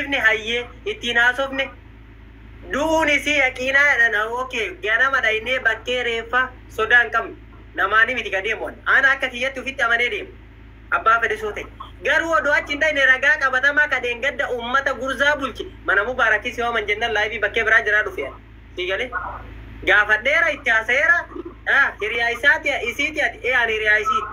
Dubbifne hayyee ittiin haasofne. Du'uun isii yaqiinaa jedhan. Okay, ganama dhaynee bakkee reeffa sodaa hin qabnu. Namaanii miti ka deemu. Ana akka kiyyatti ofitti amanee deemu. Abbaa fedhisuu ta'e. Garuu odoo achi hin dhayne ragaa qabatamaa ka deengadda uummata gurzaa bulche mana Mubaarakis yoo aman jennaan live bakkee biraa jiraa dhufe. Sii galee? Gaafadheera, itti haasa'eera. Hiriyaa isaati isiiti ati ee ani hiriyaa isiiti.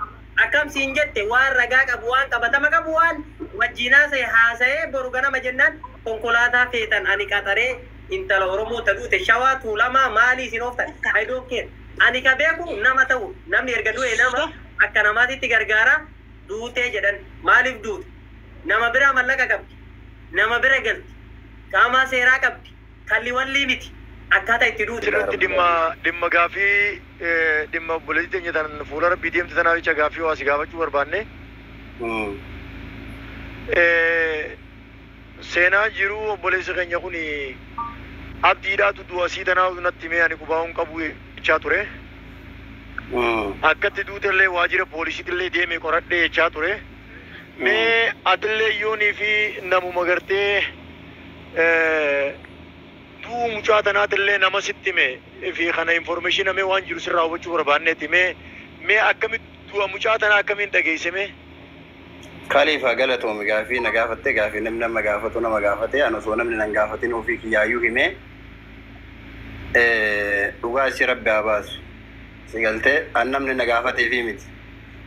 Akkam siin jette, waan ragaa qabu, waan qabatama qabu, waan wajjin haasa'e haasa'ee. Boru ganama jennaan konkolaataa feetan ani qaxaree intala Oromoo ta duute Shawaa, Tuulamaa, maalii isin ooftan. I don't care. Ani ka beeku nama ta'u, namni erga du'e nama akka namaatitti gargaara. Duutee jedhan, maaliif duute? Nama biraa mallaqa qabdi. Nama bira galti. Qaamaa seeraa qabdi. Kalli wallii miti. Akkaataa itti duute. Irratti dhimma gaafii, dhimma obboleettii teenya tan fuula Rabbii deemte tanaaf jecha gaafii waa si gaafachuu barbaanne. Seenaa jiru obboleessi keenya kun Abdiidhaatu du'a sii tanaa natti himee, ani qubaa hin qabu jechaa ture. Akkatti duutellee waajjira poolisiitillee deemee qoradhee jechaa ture. Mee atillee yoonii fi namuma gartee du'uu mucaa tanaatillee nama sitti hime fi kana information amee waan jiru sirraa hubachuu barbaanneeti. Mee akkamitti du'a mucaa tanaa akkamiin dhageesse mee? Kaliifa, galatoomi. Gaafii na gaafatte, gaafii namni nama gaafatu nama gaafate, ani osoo namni nan gaafatin ofii kiyyaayyuu himee. Dhugaa isii Rabbi haa baasu. Si galtee, an namni na gaafateefi miti.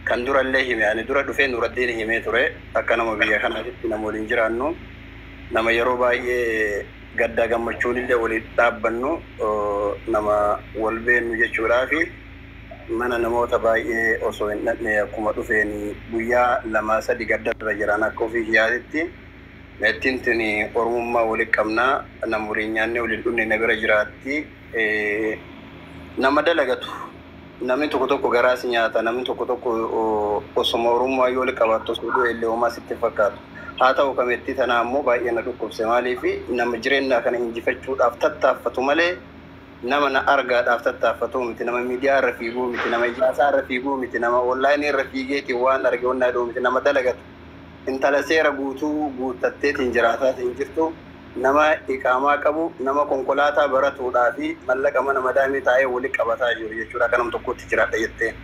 Kan durallee hime, ani dura dhufee Nuraddiin himee ture. Akka nama biyya kanaatitti nama waliin jiraannu, nama yeroo baay'ee gaddaa gammachuun illee waliin dhaabbannu, nama wal beennu jechuudhaafi mana namoota baay'ee osoo hin dhaqne akkuma dhufeen guyyaa 2-3 gaddarra jiran akka ofii kiyyaatitti. Meettiin tuni oromummaa waliin qabnaa, nama waliin nyaannee waliin dhunne, na bira jiraatti. Nama dalagatu, namni tokko tokko garaas nyaata, namni tokko tokko osoma oromummaa yoo waliin qabaattu osoo du'e illee homaa sitti hin fakkaatu. Haa ta'u, kameettii tanaa ammoo baay'ee na dhukkubse. Maaliif, nama jireenya kana injifachuudhaaf tattaaffatu malee nama na argaadhaaf tattaaffatu miti, nama miidiyaa irra fiiguu miti, nama ijaasaa irra fiiguu miti, nama online irra fiigeetiin waan arge waan dhuu miti, nama dalagatu, intala seera guutuu guuttatteetiin jiraataatiin jirtu, nama iqaamaa qabu, nama konkolaataa baratuudhaa fi mallaqa mana madaamii taa'ee walitti qabataa jiru jechuudha. Akka nam tokkotti jiraadha jettee.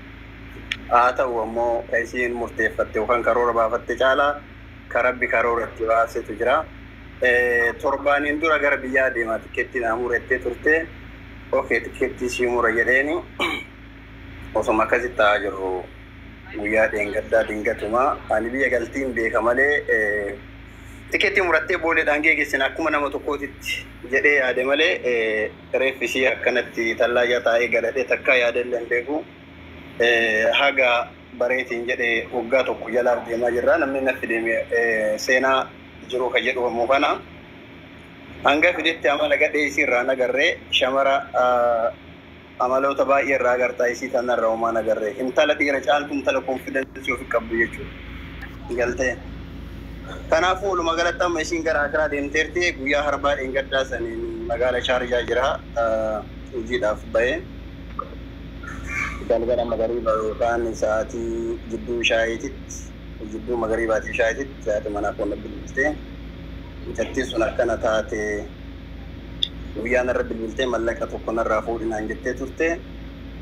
Haa ta'u ammoo ka isiin murteeffatte yookaan karoora baafatte caalaa ka Rabbi karoora itti baasetu jira. Torbaaniin dura gara biyyaa deemaa, tikkeettii naa murettee turte. Okay, tikkeettii sii mura jedheeni. Osoma akkasitti ta'aa jirru guyyaa dheengaddaa dingatuma ani biyya galtiin beeka malee tikeettii murattee booleedhaan geeggessin akkuma nama tokkootitti jedhee yaade malee reeffisii akkanatti tallaajaa taa'ee galadhee takkaa yaadellee hin beeku. Haga bareetiin jedhee waggaa tokko jalaaf deemaa jirra. Namni natti deeme seenaa jiru ka jedhu kana. Hanga fidetti amala gadhee isii irraa nagarree, shamara amaloota baay'ee irraa agartaa, isii tanarra homaa nagarree. Intala dhiira caaltu, intala confidence ofi qabdu jechuudha. Galtee. Kanaafuu walumaa galatti amma isiin gara Akiraa deemteerti. Guyyaa harbaa dheengaddaa saniin magaala Shaarjaa jira, hojiidhaaf bahee. Galgala magariiba yookaan sa'aatii jidduu shaayiititti, jidduu magariibaatii shaayiititti haati manaa koon bilbiltee, mucattiin sun akkana taate, guyyaa narra bilbiltee mallaqa tokko narraa fuudhinaan jettee turte.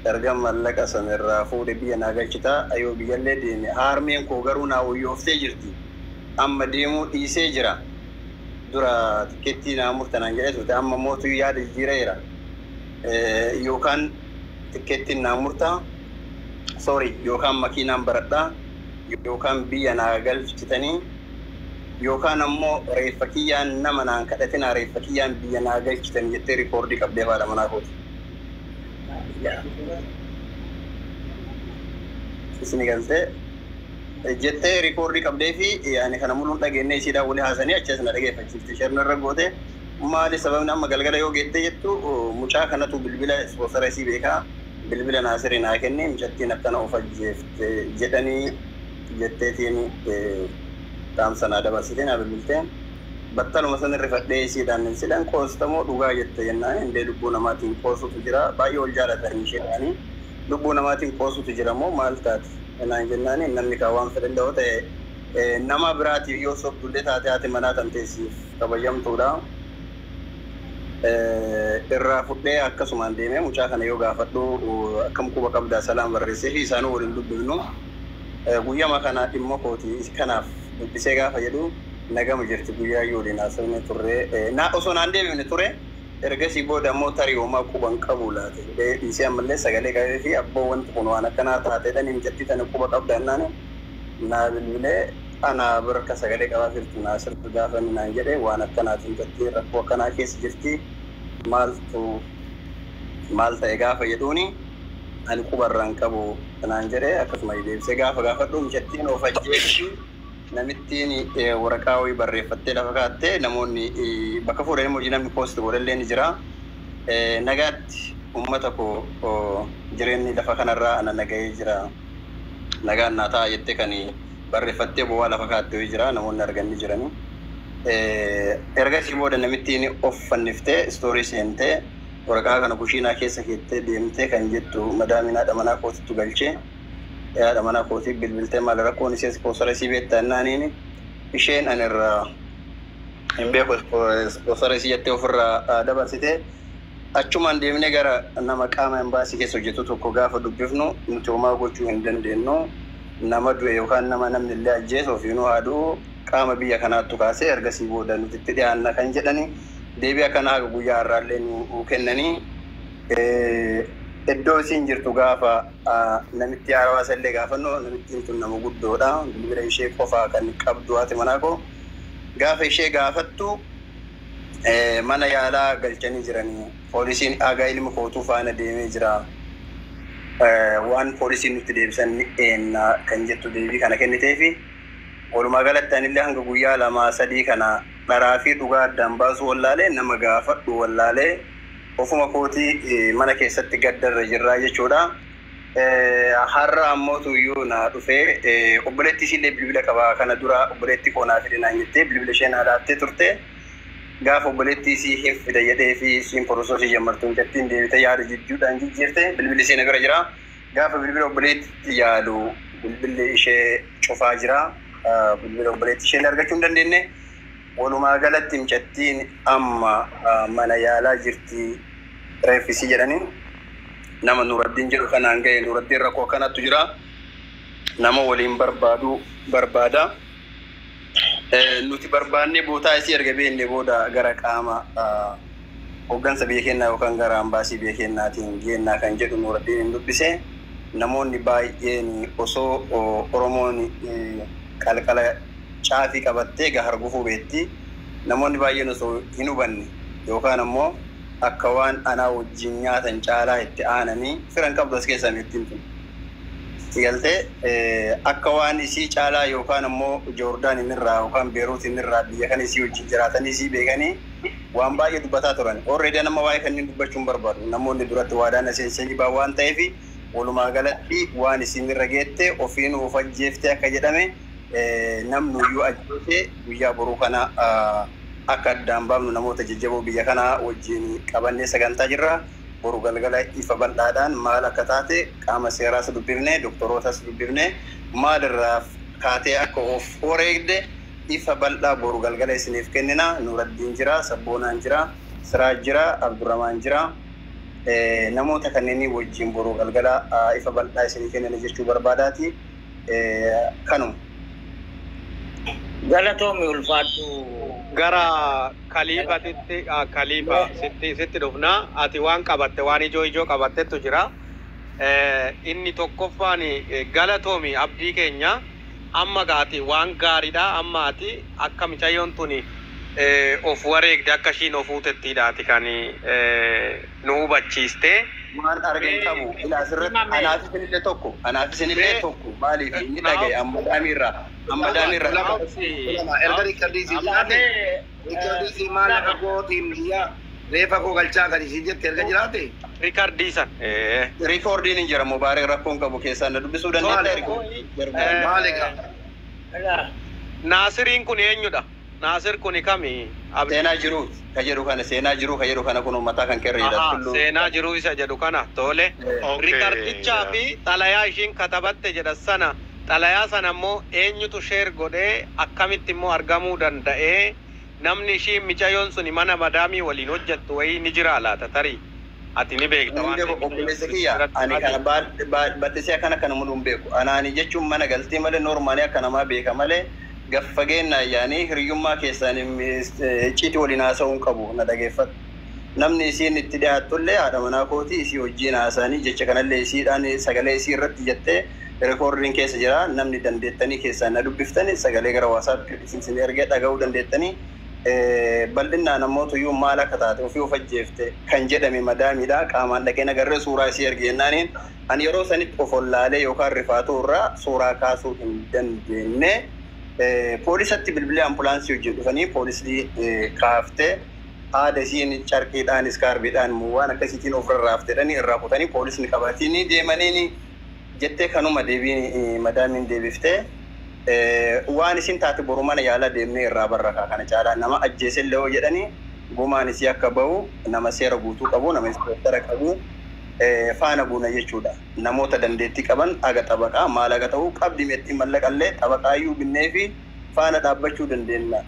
Erga mallaqa sana irraa fuudhe biyya naa galchitaa, ayoo biyyallee deeme, haarmeen koo garuu naa wayyooftee jirti, amma deemuu dhiisee jira, dura tikkeettii naa murtanaan jedhee turte, amma mootu yaada jijjiireera, yookaan tikkeettiin naa murtaa, sorry, yookaan makiinaan baradhaa, yookaan biyya naa galchitanii, yookaan ammoo reeffa kiyyaan nama naan kadhatinaa, reeffa kiyyaan biyya naa galchitanii jettee record qabdee haadha manaa kooti. Isini galtee jettee record qabdee fi ani kana muluun dhageenye isiidhaan walii haasanii achi as na dhageeffachiifte. Sharna irra goote. Maali sababni amma galgala yoo geette jettu, mucaa kanatu bilbila sponsor isii beekaa, bilbila Naasirii naa kenne, mucattiin akkana of ajjeefte jedhanii jetteetiin dhaamsa naa dabarsitee naa bilbiltee. Battaluma san rifadhee isiidhaan sidhan qoostamoo dhugaa jette jennaan, indee lubbuu namaatiin qoosutu jira, baay'ee ol jaalatanii isheedhaanii, lubbuu namaatiin qoosutu jira moo maal taate naan jennaani, namni kaa waan fedhan yoo ta'e Nama biraatiif yoo sobdullee taate haati manaa tan teessiif kabajamtuudha. Irraa fudhee akkasumaan deemee mucaa kana yoo gaafadhu akkam quba qabdaa salaam barreessee fi isaanuu waliin dubbifnu. Guyyama kana dhimma kooti kanaaf dubbisee gaafa jedhu nagama jirti guyyaa yoo waliin haasofne turre. Osoo naan deebifne ture ergasii booda ammoo tarii homaa quban qabu laate jedhee dhiisee ammallee sagalee qabee fi abboo wanti kun waan akkanaa taateedhaan himjattii tana quba qabda jennaan naa bilbilee ana barka sagalee qabaa jirtu naa sirtu gaafa inni naan jedhe waan akkanaatiin jettii rakkoo akkanaa keessa jirti maaltu maal ta'e gaafa jedhuuni ani qubarraan qabu naan jedhe akkasuma deebisee gaafa gaafadhu mucattiin of ajjeesti namittiin waraqaa wayii barreeffattee lafa kaattee namoonni bakka fuudhanii hojii namni poost godhallee ni jira. Nagaatti uummata koo jireenyi lafa kanarraa ana nagahee jira. Nagaan naa ta'a jettee kan barreeffattee bu'aa lafa kaattee wayii jira namoonni arganii jirani. Ergasii booda namittiin of fanniftee istoorii seentee waraqaa kana kushiinaa keessa keettee deemtee kan jettu madaamiin haadha manaa kootittu galchee haadha manaa kootii bilbiltee maal rakkoon ishee ispoonsara isii beektaa jennaaniin isheen ani irraa hin beeku ispoonsara isii jettee ofirraa dabarsite achumaan deemnee gara nama qaama embaasii keessa hojjetu tokko gaafa dubbifnu nuti homaa gochuu hin dandeenyu nama du'e yookaan nama namni illee ajjeesu ofiinuu haa du'u qaama biyya kanaattu kaasee ergasii booda nuti itti dhiyaanna kan jedhani deebii akkanaa haga guyyaa har'aallee nu kennanii iddoo isiin jirtu gaafa namitti haarawaa isallee gaafannu namittiin tun nama guddoodha bilbila ishee qofaa kan qabdu haati manaa koo gaafa ishee gaafattu mana yaalaa galchanii jiranii poolisiin haga ilma kootuu faana deemee jira. Waan poolisiin nutti deebisan ni eenna kan jettu deebii kana kenniteefi walumaa galatti anillee hanga guyyaa 2 3 kana dharaa fi dhugaa addaan baasuu wallaalee nama gaafadhu wallaalee ofuma kootii mana keessatti gaddarra jirraa jechuudha. Har'a ammoo tuyyuu naa dhufee obboleettii isiillee bilbila qabaa kana dura obboleettii koo naa fide naan jettee bilbila ishee naa laattee turte. Gaafa obboleettii isii hin fida jedhee fi isiin porosoosii jammartuun jettiin deebitee yaada jijjiidhaan jijjiirte bilbilli ishee na bira jira. Gaafa bilbila obboleettii yaalu bilbilli ishee cufaa jira. Bilbila obboleettii ishee argachuu hin dandeenye. Walumaa galatti mucattiin amma mana yaalaa jirti reeffisii jedhanii nama Nuraddiin jedhu kanaan ga'e Nuraddiin rakkoo akkanattu jira. Nama waliin barbaadu barbaada. Nuti barbaannee bootaa isii erga beekne booda gara qaama hooggansa biyya keenyaa yookaan gara ambaasii biyya keenyaatiin geennaa kan jedhu Nuraddiin hin dubbise. Namoonni baay'een osoo Oromoon qalqala caafii qabattee gahar gufuu beetti. Namoonni baay'een osoo hin hubanne yookaan ammoo akka waan anaa wajjin nyaatan caalaa itti aananii firan qabdu as keessaa mittiin tun. Galtee akka waan isii caalaa yookaan ammoo Joordaan irraa yookaan Beeruut irraa biyya kana isii wajjin jiraatanii isii beekanii waan baay'ee dubbataa turan. Already nama waa'ee kanneen dubbachuun barbaadu. Namoonni duratti waadaan aseensanii baa waan ta'eef walumaa galatti waan isin irra geette ofiin of ajjeeftee akka jedhame namni iyyuu ajjeese guyyaa boruu kana akka addaan baafnu namoota jajjaboo biyya kanaa wajjin qabannee sagantaa jirra. Boru galgala ifa bal'aadhaan maal akka taate qaama seeraas dubbifne doktorootas dubbifne maal irraa kaatee akka of wareegde ifa bal'aa boru galgala isiniif kennina. Nuraddiin jira, Sabboonaan jira, Siraaj jira, Abdurrahmaan jira. Namoota kanneenii wajjin boru galgala ifa bal'aa isinii kennina jechuu barbaadaati. Kanuma. Galatoomi ulfaadhu. Gara Khaliifatitti Khaliifa sitti dhufna. Ati waan qabatte waan ijoo ijoo qabattetu jira. Inni tokkoffaan galatoomi abdii keenya amma gaati waan gaariidha amma ati akka mucayyoon tuni of wareegde akka ishiin of huutettiidhaati kan nu hubachiiste. Waan argan qabu ila asirratti anaaf isinillee tokko anaaf isinillee tokko maaliif inni dhagaye amma daamiirraa amma daamiirraa erga riikardii isii jiraate riikardii isii maal lafa kootiin biyya reefa koo galchaa kan isii jette erga jiraate. Riikardii san. Riikoordiin hin jira Mubaarak rakkoon qabu keessaa na dubbisuu dandeetta. Maal egaa? Naasiriin kun eenyudha? Naasir kun kami? Seenaa jiruu ka jedhu kana seenaa jiruu ka jedhu kana kun uummataa kan kerre jedha. Seenaa jiruu isa jedhu kana tole. Riikardichaa fi xalayaa ishiin katabatte jedha sana Xalayaa sana immoo eenyutu share godhee, akkamitti immoo argamuu danda'ee, namni ishii micayyoon suni mana madaamii waliin hojjettu wayii ni jira laata? Tarii ati ni beekta waan Beeku ta'eef. Obboleessa kiyya, ani kana bal'isee akkana kana mul'u hin beeku. Anaani jechuun mana galtee malee normaalii akka namaa beeka malee gaffageenna yaanii hiriyyummaa keessaan icciitii waliin haasa'uu hin qabu, na dhageeffadhu. Namni isiin itti dhiyaattullee haadha manaa kooti, isii wajjin haasa'anii jecha kanallee isiidhaan sagalee isii irratti jettee rekoordiin keessa jira. Namni dandeettanii keessaan na dubbiftani sagalee gara WhatsApp isin ergee dhaga'uu dandeettanii, bal'inaan namoota iyyuu maal akka taate ofii of ajjeefte kan jedhame madaamiidha. Qaamaan dhaqee nagarree suuraa isii erge jennaaniin ani yeroo sanitti of wallaalee yookaan rifaatuu irraa suuraa kaasuu hin dandeenye. Poolisatti bilbilee ambulaansii wajjin dhufanii poolisii kaaftee haada isiin carqiidhaan iskaarbiidhaan waan akkasiitiin of rarraaftedhanii irraa kutanii poolisni qabatanii deemaniin jettee kanuma deebiin madaamiin deebiftee, waan isin taate boru mana yaalaa deemnee irraa barrakaa. Kana caalaa nama ajjeese illee yoo jedhanii gumaan isii akka bahu nama seera guutuu qabu, nama inspektara qabu faana buuna jechuudha. Namoota dandeettii qaban aga xabaqaa maal aga ta'uu qabdi meettii mallaqallee xabaqaayyuu binnee fi faana dhaabbachuu dandeenya.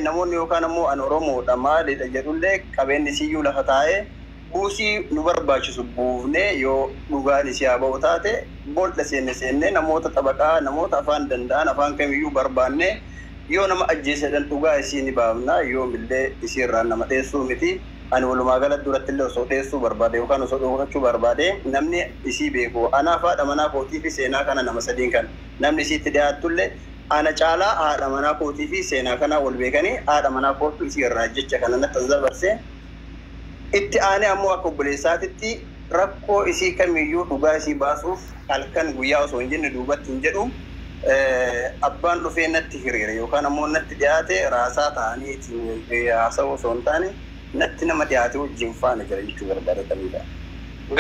Namoonni yookaan ammoo an Oromoodha maalidha jedhullee qabeenyi isiyyuu lafa taa'ee buusii nu barbaachisu buufnee yoo dhugaan isii haa ba'u taate bol'a seenne seenne namoota xabaqaa, namoota afaan danda'an, afaan kamiyyuu barbaanne yoo nama ajjeesedhan dhugaa isii ni baafna. Yoomillee isii irraa nama dheessuu miti. Ani walumaa gala duratti illee osoo dheessuu barbaade yookaan osoo dhokachuu barbaade namni isii beeku anaaf haadha manaa kootii fi seenaa kana nama sadiin kana namni isiitti dhiyaattullee ana caalaa haadha manaa kootii fi seenaa kana wal beekanii haadha manaa kootu isii irraa jecha kana natti as dabarse. Itti aanee ammoo akka obboleessaatitti rakkoo isii kamiyyuu dhugaa isii baasuuf halkan guyyaa osoo hin jenne duubatti hin jedhu. Abbaan dhufee natti hiriire yookaan ammoo natti dhiyaate raasaa ta'anii ittiin haasa'u osoo hin taane natti nama dhiyaate wajjin faana jira jechuu barbaadataniidha.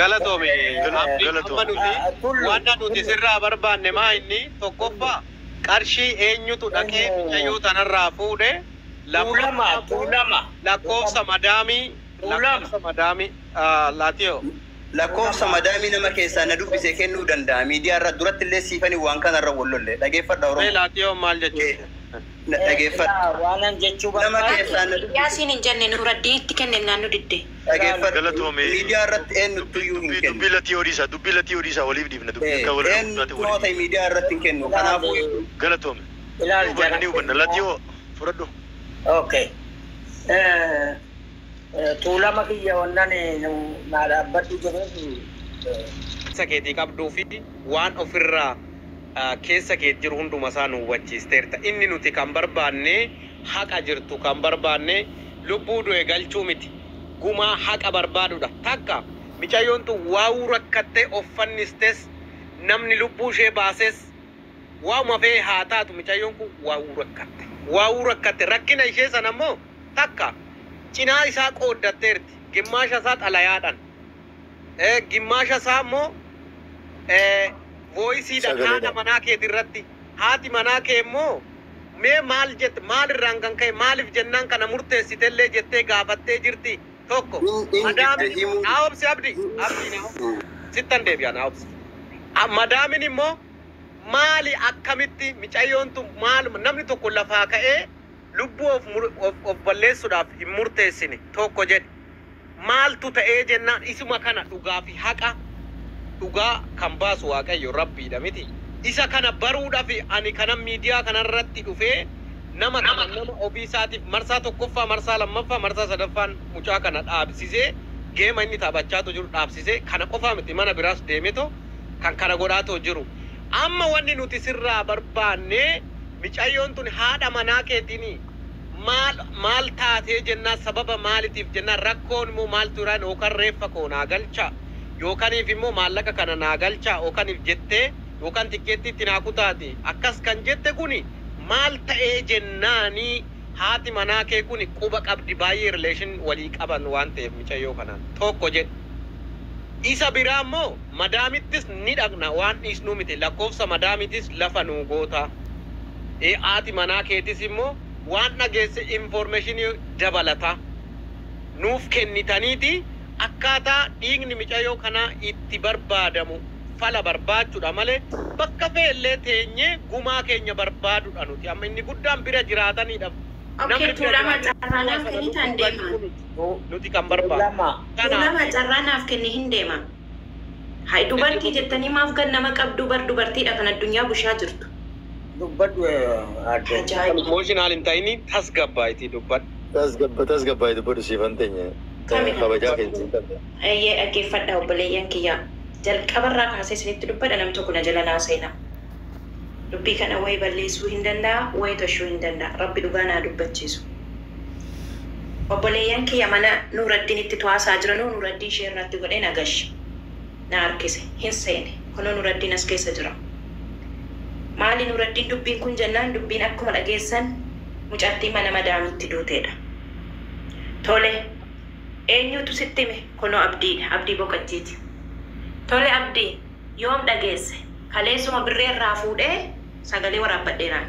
Galatoomi. Abdii, Galatoomi. amma nuti wanta nuti sirraa barbaanne maa inni tokkoffaa qarshii eenyutu dhaqee mucayyoo tanarraa fuudhe, Tuulama, lammaffaa tuulama. lakkoofsa madaamii Tuulama. lakkoofsa madaamii laatiyoo. Lakkoofsa madaamii nama keessaa na dubbise kennuu danda'a. Miidiyaa irra duratti illee siifanii waan kanarra wal lolle. Dhageeffadha Mee Oromoo. laatiyoo maal jechuudha? Dhageeffadha. Waanan jechuu Nama barbaade. keessaa na dubbise. Yaasiin hin jenne, Nuraddiinitti kenne naannoo didde. Dhageeffadha. Galatoomi. Miidiyaa irratti eenyuttuyyuu hin Dubbii kennu. dubbii latii horiisaa, dubbii latii horiisaa waliif dhiifna, dubbii akka wal Eenyutu waliif ta'e miidiyaa irratti hin kennu. Kanaafuu Galatoomi. Ilaal Hubanna jara. ni hubanna, latiyoo fudhadhu. Okay. Tuulama kiyya wannan naa dhaabbadhu jedheef Keessa keetii qabduu fi waan ofirraa keessa kee jiru hunduma isaa nu hubachiisteerta. Inni nuti kan barbaanne haqa jirtu kan barbaanne lubbuu du'e galchuu miti. Gumaa haqa barbaadudha. Takka micayyoon tun waa'uu rakkattee of fannistes, namni lubbuu ishee baases waa'uma fee haa taatu, micayyoon kun waa'uu rakkatte. Waa'uu rakkatte, rakkina ishee sana immoo takka cinaa isaa qooddatteerti. Gimmaasha isaa xalayaadhaan. Gimmaasha isaa immoo voiceiidhaan haadha Sagaleedhaan. manaa keeti irratti, haati manaa kee immoo mee maal jette, maal irraan kan ka'e, maaliif jennaan kana murteessitellee jettee gaafattee jirti tokko. Inni Madaamin himuu naa obsi, Abdi, Abdi, naa obsi, sittan deebi'a, naa obsi. Madaamin immoo maali, akkamitti micayyoon tun maaluma namni tokko lafaa ka'ee lubbuu of balleessuudhaaf hin murteessine tokko jedhe, maaltu ta'ee jennaan isuma kana dhugaa fi haqa dhugaa kan baasu Waaqayyo Rabbiidha miti. Isa kana baruudhaaf ani kana miidiyaa kanarratti dhufee nama kana nama ofii isaatiif marsaa tokkoffaa, marsaa lammaffaa, marsaa sadaffaan mucaa kana dhaabsisee, geema inni taphachaatu jiru dhaabsisee, kana qofaa miti, mana biraas deemeto kan kana godhaatoo jiru. Amma wanni nuti sirraa barbaanne micayyoon tun haadha manaa keetiin maal maal taatee jennaan, sababa maaliitiif jennaan, rakkoon immoo maaltu irraa yookaan reeffa koo naa galcha yookaaniif immoo maallaqa kana naa galcha yookaaniif jettee yookaan tikkeettiitti naa kutaati akkas kan jette kuni maal ta'ee jennaanii haati manaa kee kuni quba qabdi, baay'ee relation walii qaban waan ta'eef micayyoo kanaan tokko jedhe. Isa biraa immoo madaamittis ni dhaqna, waan dhiisnuu miti, lakkoofsa madaamitis lafa nuu goota. Haati manaa keetis immoo waan dhageesse informationii dabalata nuuf kennitaniiti akkaataa dhiigni micayyoo kanaa itti barbaadamu fala barbaachuudha malee bakka fe'ellee teenyee gumaa keenya barbaaduudha nuti. Amma inni guddaan bira jiraatanidha. Okay, tuulama carraa naaf kennitaan deema. Nuti kan barbaadu. Tuulama carraa naaf kenni hin deema. Hai dubartii jettanii maaf gan nama qabdu bar dubartiidha kan addunyaa bushaa jirtu. Dubbadhu adde. Ajaa'iba. Emotional hin ta'ini tasgabbaa'iti dubbadhu. Tasgabbaa'iti dubbadhu siifan teenye. Kabajaa keenya. Eeyyee dhaggeeffadha obboleeyyan kiyyaa. Jalqabarraa kaasee isinitti dubbadha namni tokko na jala naa seenaa. Dubbii kana wayi balleessuu hin danda'a, wayi toshuu hin danda'a. Rabbi dhugaa naa dubbachiisu. Obboleeyyan kiyya mana Nuuraddiin itti to'asaa jiranuu Nuuraddiin ishee irratti godhee na gashe. Na harkise. Hin seene. Kunoo Nuuraddiin as keessa jira. Maali Nuuraddiin dubbiin kun jennaan dubbiin akkuma dhageessan mucattii mana madaamiitti duuteedha. Tole. Eenyutu sitti hime? Kunoo Abdiidha. Abdii Boqojjiiti. Tole Abdii yoom dhageesse? Kaleessuma birree irraa fuudhee sagalee waraabbadheeraan.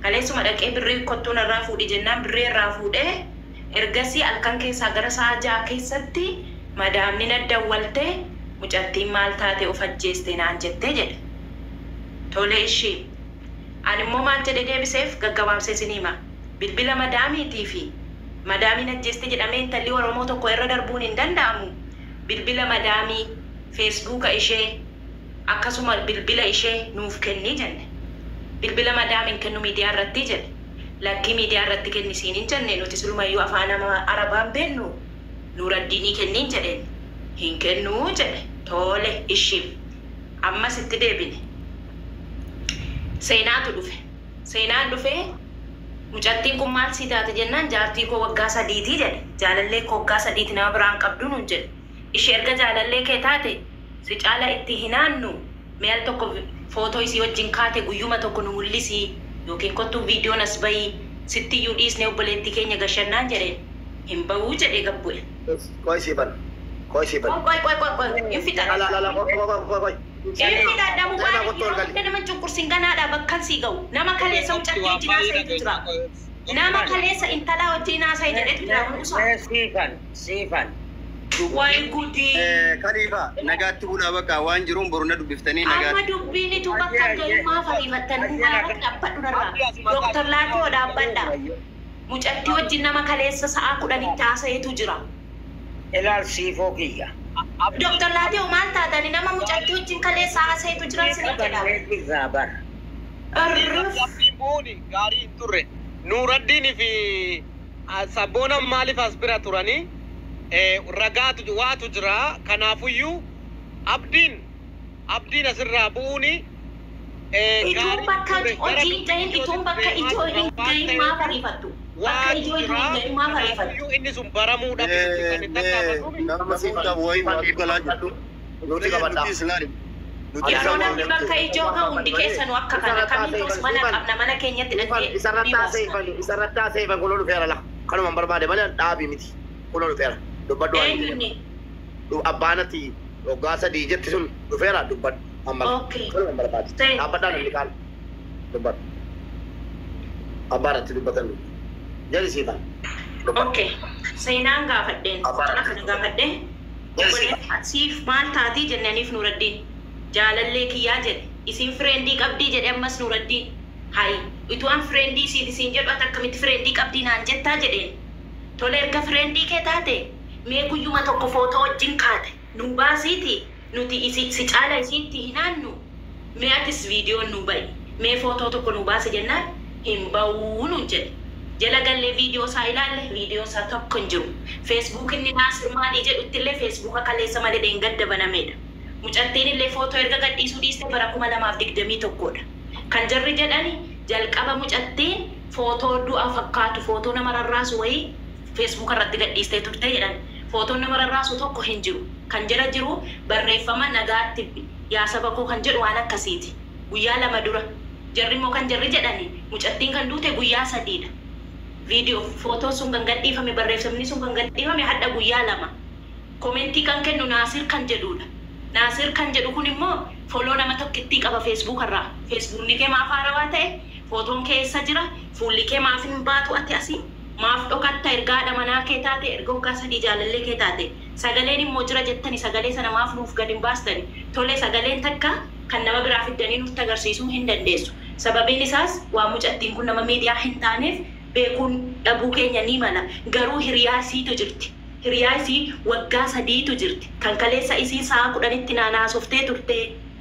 Kaleessuma dhaqee birrii kottuun irraa fuudhi jennaan birree irraa fuudhee ergasii halkan keessaa gara sa'a 6 keessatti madaamni na dawwaltee mucattiin maal taate of ajjeeste naan jettee jedhe. Tole ishii. Ani immoo maal jedhe deebiseef gaggabaabsee isin hima. Bilbila madaamiitii fi madaamiin ajjeeste jedhamee intalli Oromoo tokko irra darbuun hin danda'amu. Bilbila madaamii feesbuuka ishee akkasuma bilbila ishee nuuf kennii jenne. Bilbila madaamiin kennu miidiyaa irratti jedhe. Lakkii miidiyaa irratti kennisiin hin jenne nuti silumayyuu afaan Arabaan beennu Nuuraddiinii kenniin jedheen. Hin kennuu jedhe. Tole ishiif. Ammas itti deebine. Seenaatu dhufe. Seenaan dhufee mucattiin kun maal sii taate jennaan jaartii koo waggaa 3 jedhe. Jaalallee koo waggaa 3 nama biraan qabdu nuun jedhe. Ishee erga jaalallee kee taate si caala itti hinaannu mi'al tokko footoo isii wajjin kaate guyyuma tokko nu mul'isii yookiin kottuu viidiyoon as bahii sitti iyyuu dhiisnee obboleettii keenya gashannaan jedheen. Hin bahuu jedhee gabbu'e. Qoy siifan. Qoy siifan. Qoy qoy qoy qoy hin fixadha. Ala ala qoy qoy qoy qoy. Hin fixadha mubaarak yeroo hunda nama cunqursin ganaadha bakkan sii ga'u. Nama kaleessa mucattii wajjin haasa'etu jira. Nama kaleessa intalaa wajjin haasa'e jedhetu jira hundusaa. Siifan siifan. Wayi gudii. Kaliifa nagaatti bulaa bakka waan jiruun boru na dubbiftanii Amma nagaatti. dubbiin itu bakka ga'ummaa fariifattan mubaarak dhaabbadhu narraa. Dooktar Laatoo dhaabbadha. Mucattii wajjin nama kaleessa sa'a 10tti haasa'etu jira. Ilaal siifoo kiyya. Dooktar Laatoo maal taatani nama mucattii wajjin kaleessa haasa'etu jira isiniin jedha. Irraa bara. Arruf. Abdiin bu'uuni gaarii hin turre. Nuuraddiin fi sabboonaan maaliif as bira turanii ragaatu waatu jira. Kanaafuyyuu abdiin asirraa bu'uuni Ituun bakka hojii hin gahin ituun bakka ijoo hin gahin maaf ariifattu? Bakka ijoo hin gahin maaf ariifattu? Kanaafuyyuu inni sun baramuudhaaf kan itti tattaafatu. Nama fuudhaaf wayii waatu galaa jirtu. Nuti qabadha. Nuti islaani. Nuti Yeroo namni bakka ijoo gahu hundi keessanuu akka kana kamiitus mana qabna mana keenyatti dhaqnee Isarratti haasa'ifan isarratti haasa'ifan kunoo dhufeera la. Kanuma hin barbaade malee dhaabii miti. Kunoo dhufeera. Dubbadhu waan Eenyunni? Abbaanati waggaa 3 jetti sun dhufeera dubbadhu. Amma Okay. kanuma hin barbaade. Seen. Dhaabbadhaa namni kaan dubbadhu. Abbaanatti dubbatan. Jali siifan. Dubbadhu. Okay. Seenaan gaafadheen. Abbaan. Kana gaafadheen. Siif maal taatii jennaniif Nuuraddiin. Jaalallee kiyyaa jedhe. Isin fireendii qabdii jedhe ammas Nuuraddiin. Hayi. Utuu an fireendii siif isin jedhu ati akkamitti fireendii qabdii naan jettaa jedheen. Tole erga fireendii kee taate mee guyyuma tokko footoo wajjin kaate nu baasiiti nuti isi si caala isiitti hinaannu mee atis viidiyoon nu ba'i mee footoo tokko nu baasi jennaan hin ba'uu nuun jedhe. Jala gallee viidiyoo isaa ilaalle viidiyoo isaa tokko hin jiru. Feesbuuk inni Naasir maalii jedhutti illee feesbuuka kaleessa malee dheengadda banameedha. Mucattiin illee footoo erga gadhiisuu dhiiste bara 2021dha. Kan jarri jedhani jalqaba mucattiin footoo du'a fakkaatu footoo nama rarraasu wayii feesbuuka irratti gadhiistee turte jedhan. Footoon nama rarraasu tokko hin jiru. Kan jala jiru barreeffama nagaatti yaa saba koo kan jedhu waan akkasiiti. Guyyaa 2 dura. Jarri immoo kan jarri jedhani mucattiin kan duute guyyaa 3dha. Viidiyoo footoon sun kan gadhiifame barreeffamni sun kan gadhiifame hadha guyyaa 2. Komentii kan kennu Naasir kan jedhudha. Naasir kan jedhu kun immoo foloo nama tokkittii qaba feesbuuk irraa. Feesbuukni kee maaf haarawaa ta'e footoon keessa jira fuulli kee maaf hin baatu ati asii. Maaf dhokatta erga haadha manaa kee taate, erga waggaa 3 jaalallee kee taate? Sagaleen immoo jira jettani, sagalee sana maaf nuuf gad hin baastani? Tole, sagaleen takka kan nama biraa fiddanii nutti agarsiisuu hin dandeessu. Sababiin isaas waan mucattiin kun nama miidiyaa hin taaneef beekuun dhabuu keenya ni mala. Garuu hiriyaa isiitu jirti. Hiriyaa isii waggaa 3tu jirti. Kan kaleessa isiin sa'a 10tti naan haasoftee turte.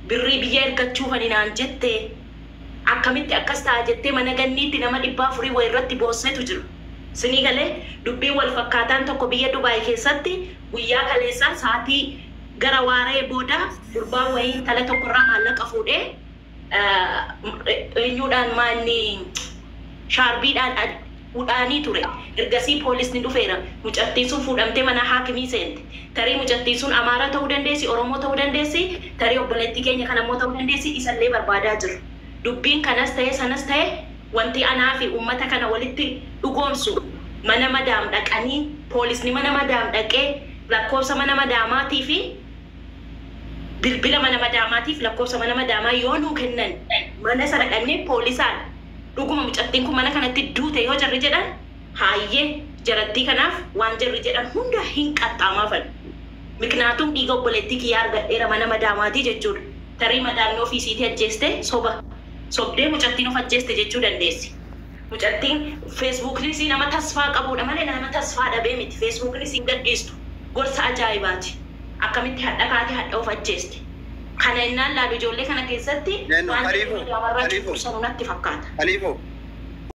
Birrii biyya ergachuufani naan jette. Akkamitti akkas ta'a jettee mana ganniitti nama 400 wayi irratti boossetu jiru. Sinii galee? Dubbiin wal fakkaataan tokko biyya Dubaay keessatti guyyaa kaleessaa sa'aatii gara waaree booda gurbaan wayii intala tokko irraa maallaqa fuudhee eenyuudhaan maanni shaarbiidhaan hudhaanii ture. Ergasii poolisni dhufeera. Mucattiin sun fuudhamtee mana haakimii seente. Tarii mucattiin sun Amaara ta'uu dandeessi, Oromoo ta'uu dandeessi, tarii obboleettii keenya kana immoo ta'uu dandeessi, isallee barbaadaa jiru. Dubbiin kanas ta'e sanas ta'e, wanti anaa fi uummata kana walitti dhugoomsu mana madaam dhaqanii, poolisni mana madaam dhaqee lakkoofsa mana madaamaatii fi bilbila mana madaamaatiif lakkoofsa mana madaamaa yoo nuu kennan, mana sana dhaqnee poolisaan dhuguma mucattiin kun mana kanatti duute yoo jarri jedhan, haayyee, jarattii kanaaf waan jarri jedhan hunda hin qaxxaamaafan. Miknaatum dhiiga obboleettii kiyyaa argadheera mana madaamaatii jechuudha. Tarii madaamni ofii isiitii ajjeeste, soba. Sobdee mucattiin of ajjeeste jechuu dandeessi. Mucattiin Feesbuukni isii nama tasfaa qabuudha malee nama tasfaa dhabee miti. Feesbuukni isiin gadhiistu gorsa ajaa'ibaati. Akkamitti hadha kaatee hadha of ajjeeste? Kana innaan laalu ijoollee kana keessatti Neennu waan Khaliifoo jedhu namarraa Khaliifoo cunqursanu natti fakkaata. Khaliifoo.